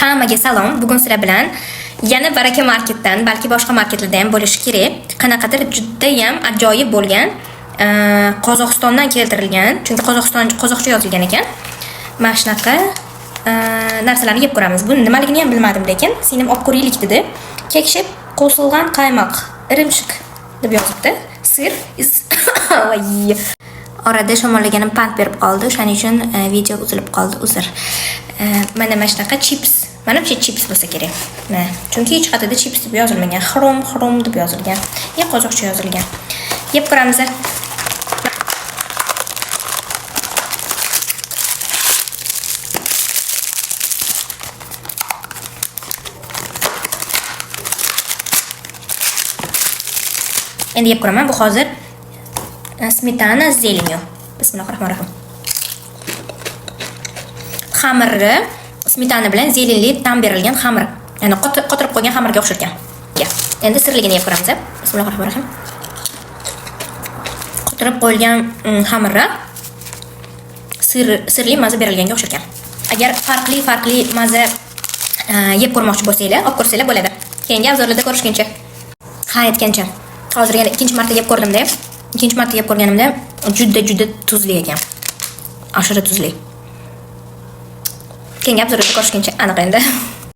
Hammaga salom. Bugun sizlar bilan yana Baraka marketdan, balki boshqa marketlarda ham bo'lishi kerak, qanaqadir judayam ajoyib bo'lgan, Qozog'istondan keltirilgan, chunki Qozog'iston qozoqcha yozilgan ekan. Mana shunaqa narsalarni yeb ko'ramiz. Buni nimaligini ham bilmadim, lekin singlim olib ko'raylik dedi. Kekshib qo'shilgan qaymoq, irimshik deb yozibdi. Сыр из. Voy. Orada shamollaganim pand berib qoldi, o'shaning uchun video uzilib qoldi, uzr. Mana shunaqa chips. Manimcha, chips bo'lsa kerak. Mana, chunki hech qayerda chips deb yozilmagan. Xrom xrom deb yozilgan. Ya qozoqcha yozilgan. Yeb ko'ramiz. Endi yeb ko'raman. Bu hozir сметана с зеленью. Bismillahirrohmanirrohim. Xamirni smetana bilan зелень li ta'm berilgan xamir. Ya'ni qotirib qo'ygan xamirga o'xshar ekan. Ya. Endi сыр ligini yeb ko'ramiz. Bismillahirrohmanirrohim. Qotirib qo'yilgan xamirni сыр, сыр li maza berilganga o'xshar ekan. Agar farqli farqli maza yeb ko'rmoqchi bo'lsanglar, olib ko'rsanglar bo'ladi. Keyingi обзор larda ko'rishguncha. Ha, aytgancha. Hozir yana ikkinchi marta yeb ko'rdimda. Ikkinchi marta yeb ko'rganimda juda juda tuzli ekan. Oshira tuzli. Keyingi обзор larda ko'rishguncha aniq endi.